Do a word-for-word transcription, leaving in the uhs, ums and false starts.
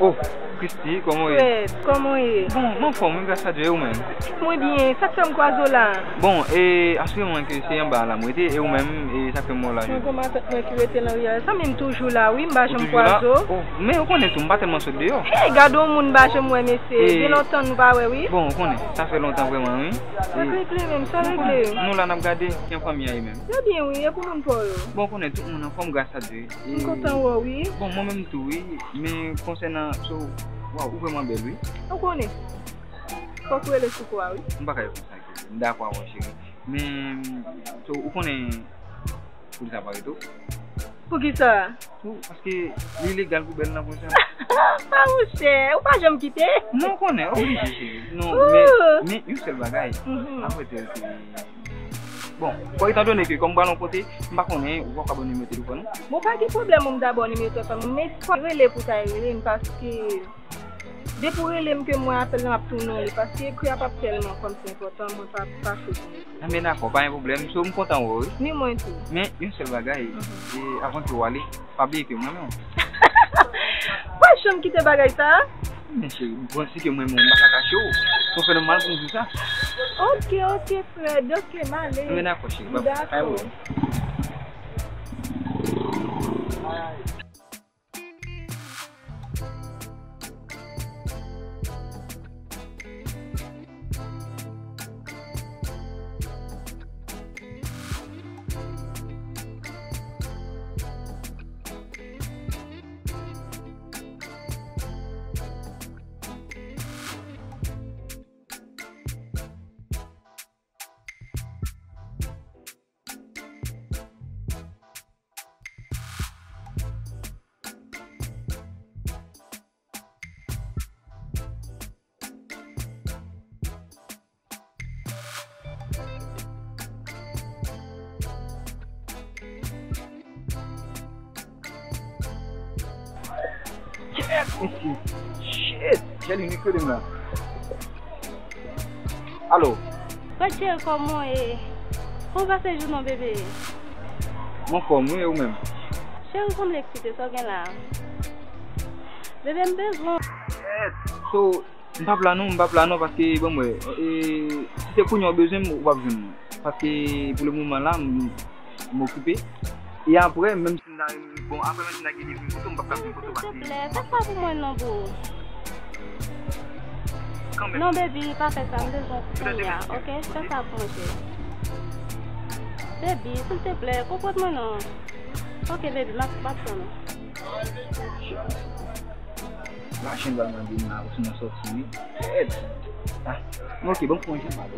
Oh, Christy, kòman w ye? Fred, kòman w ye? Bon, m anfòm wi, gras a Dye, e ou menm? Mwen byen, sa k fè m kwaze w la? Bon, e, asire mwen ke se anba la m rete, e ou menm, e sa k fè m wè w la jodi? Mwen gon matant mwen ki rete nan riyèl sa, men m toujou la wi, m pa janm kwaze w. Oh, men ou konnen tou, m pa tèlman sot deyò. Hey, gade yon moun m pa janm wè, mesye. Gen lontan nou pa wè wi. Bon, ou konnen, sa fè lontan vrèman wi. Sa regle menm, sa regle. Nou la n ap gade, ki an fanmi a ye menm? Yo byen wi, e pou moun pa w yo? Bon, ou konnen tout moun anfòm, gras a Dye. M kontan wè w wi. Bon, mwen menm tou wi, men konsènan, so, waw, ou vrèman bèl wi. Ou konnen. Fòk ou rele sou kou a wi. M pa ka reponn sa, m dakò avè w cheri. Men, so, ou konnen poukisa m pa rete w? Poukisa? Tou, paske li ilegal pou bèl nan pwen sa. Pa monchè, ou pa janm kite. Non, ou konnen, oblije cheri. Non, men, men yon sèl bagay. Apre tou, bon, bon, etandone ke kòm m pral yon kote, m pa konnen, ou pa ka ban nimewo telefòn ou? Bon, pa gen pwoblèm, m ta ba w nimewo telefòn mwen, men fò w rele pou w ta rele m, paske depi w rele m ke m wè apèl la, m ap tounen li, paske ekri a p ap tèlman kòmsi enpòtan, mwen pa, pa cho pou m ekri. Enben dakò, pa gen pwoblèm, so m kontan wè w wi. Ni mwen tou. Men, yon sèl bagay, e, avan ke w ale, pa bliye ke m renmen w. Pa janm kite bagay sa a. Men cheri, m panse ke m renmen w, m pa ka kache w. Sa fè nòmal pou m di w sa. Ok, ok, Fred, ok, m ale. Men dakò, cheri, bye bye. Dakò. Kèt, mesye. Shit! Jèlin, li kwele m la. Alo. Frè cheri, kòman w ye? Kòman w pase jounen w, bebe? M anfòm wi, e ou menm? Cheri, w sanble eksite, sa w gen la a? Bebe, m bezwen w. Kèt! So, m p ap la non, m p ap la non, paske, bon, mwen, e, si se kounye a w bezwen m, w ap jwenn mwen. Paske, pou le moman la, m, m okipe. E apre, menm si m ta, bon, apre, menm si m ta gen de vin kote w, m p ap ka vin kote w, paske... Silteplè, fè sa pou mwen non, boo. Kanmenm. Non, baby, pa fè sa, m bezwen w kounye a, ok? Fè sa pou mwen, cheri. Baby, silteplè, konprann mwen non. Ok, baby, m ap, m ap tann ou. Lajan pral mande m la, ou fin nan sòti wi. Kèt. Ah, ok, bon, konje m ale.